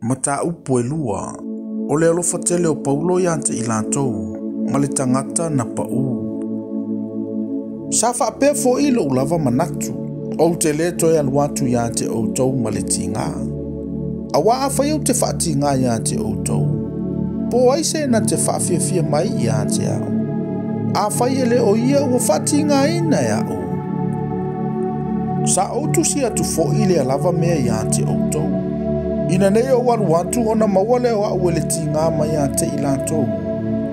Mataupu e lua, o le alofa tele o Paulo ia te i latou, ma le tagata na pau. Sa faapea foi lou lava manatu, ou te le toe alu atu ia te outou ma le tiga. Aua afai ou te faatiga ia te outou, po o ai se na te faafiafia mai ia te au? Afai e le o ia ua faatigaina e au. Sa ou tusi atu foi lea lava mea ia te outou, ina nei ou alu atu ona maua lea o au e le tiga mai ia te i latou,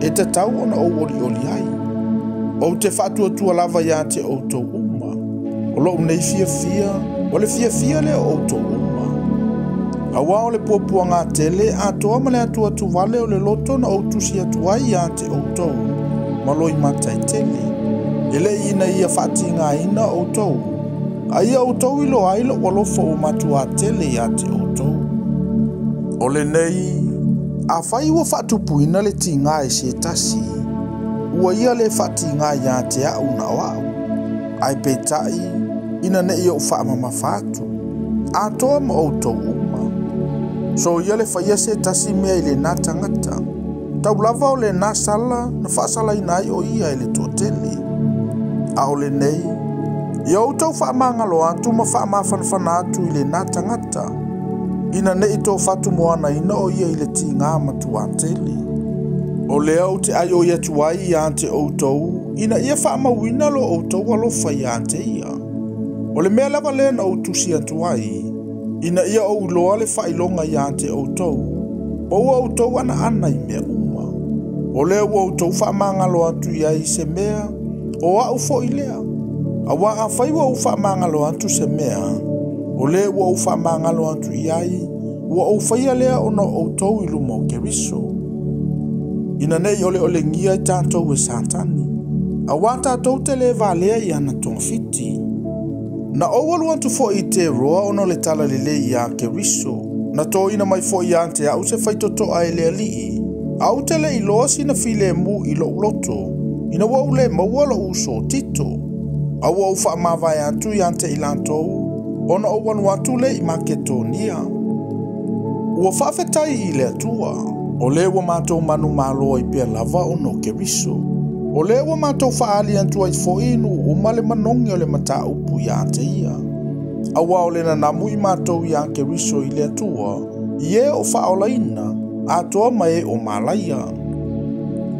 e tatau ona ou olioli ai. Ou te faatuatua lava ia te outou uma. O lou nei fiafia, o le fiafia lea o outou uma. Aua o le puapuaga tele atoa ma le atuatuvale o le loto na ou tusi atu ai ia te outou, ma loimata e tele. E le ina ia faatigaina outou, a ia outou iloa ai lou alofa ua matuā tele ia te outou. O lenei, afai ua faatupuina le tiga e se tasi, ua ia le faatiga ia te au na o au, ae peitai ina nei ou faamamafa atu, atoa ma outou uma. So ia le faia se tasi mea i lena tagata, tau lava o lena sala na faasalaina ai o ia e le toatele. A o lenei, ia outou faamagalo atu ma faamafanafana atu i lena tagata, ina nei tofatumoanaina o ia i le tiga matuā tele. O lea ou te aioi atu ai ia te outou, ina ia faamauina lo outou alofa ia te ia. O le mea lava lea na ou tusi atu ai, ina ia ou iloa le faailoga ia te outou, po ua outou anaana i mea uma. O lea ua outou faamagalo atu i ai se mea, o au foi lea. Aua afai ua ou faamagalo atu se mea, o lea ua ou faamagalo atu i ai, ua ou faia lea ona o outou i luma o Keriso. Ina nei oleolegia ai tatou e Satani, aua tatou te le valea i ana togafiti. Na ou alu atu foi i Teroa ona o le talalelei ia Keriso, na toina mai foi ia te au se faitotoa e le Alii, a ou te le iloa sina filemu i lou loto, ina ua ou le maua lou uso Tito. A ua ou faamavae atu ia te i latou, ona ou alu atu lea i Maketonia. Ua faafetai i le Atua, o lea ua matou manumalo ai pea lava ona o Keriso. O lea ua matou faaali atu ai foi i nuu uma le manogi o le mataupu ia te ia. Aua o le nanamu i matou ia Keriso i le Atua, i e o faaolaina, atoa ma e o malaia.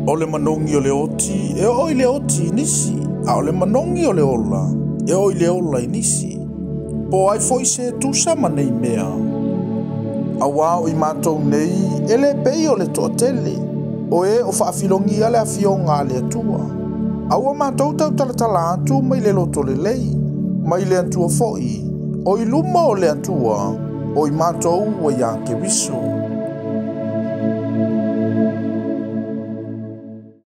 O le manogi o le oti, e oo i le oti i nisi, a o le manogi o le ola, e oo i le ola i nisi. Po o ai foi se tusa ma nei mea. Aua o i matou nei, e le pei o le toatele, o e o faafilogia le afioga a le Atua. A ua matou tautalatala atu mai le loto lelei, mai le Atua foi, o i luma o le Atua, o i matou ua ia Keriso.